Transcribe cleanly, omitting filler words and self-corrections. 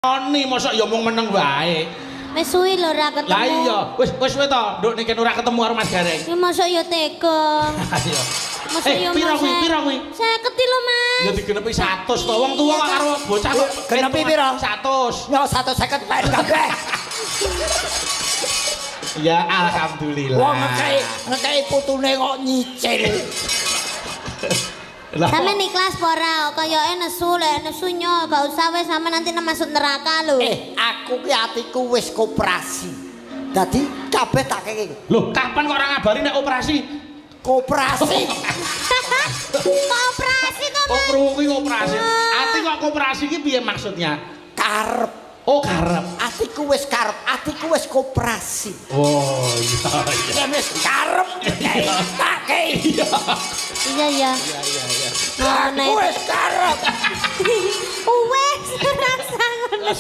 Oni mosok ya mung meneng wae. Wis suwi lho ora ketemu. Lah iya, wis wis suwe to, Nduk, nek ora ketemu karo Mas Gareng. Ya mosok ya tega. Ayo. Mosok Eh, ya pira kuwi? Mas. Pira kuwi? 50 lho, Mas. Ya digenepi 100 to. Wong tuwa kok karo bocah kok Genepi pira? 100. Yo 150 bae kabeh. Ya alhamdulillah. Wong ngekei putune kok nyicil. Lah, Sampe ikhlas apa ora? Kayake nesu, lek nesu nyo, gak usah wis, sampe nanti masuk neraka lho. Eh, aku ki atiku wis koperasi. Dadi kabeh tak kei. Loh, kapan kok ora ngabari nek operasi? Koperasi. Kok operasi to, Oh, Mas? krungu kuwi operasi. Ati kok koperasi ki piye maksudnya? Karep. Oh, karep. Atiku wis karep, atiku wis koperasi. Oh, iya. Yen wis karep kei tak kei. Iya, iya. Iya. Ngono. Aku wis karep. Wes rasa ngono.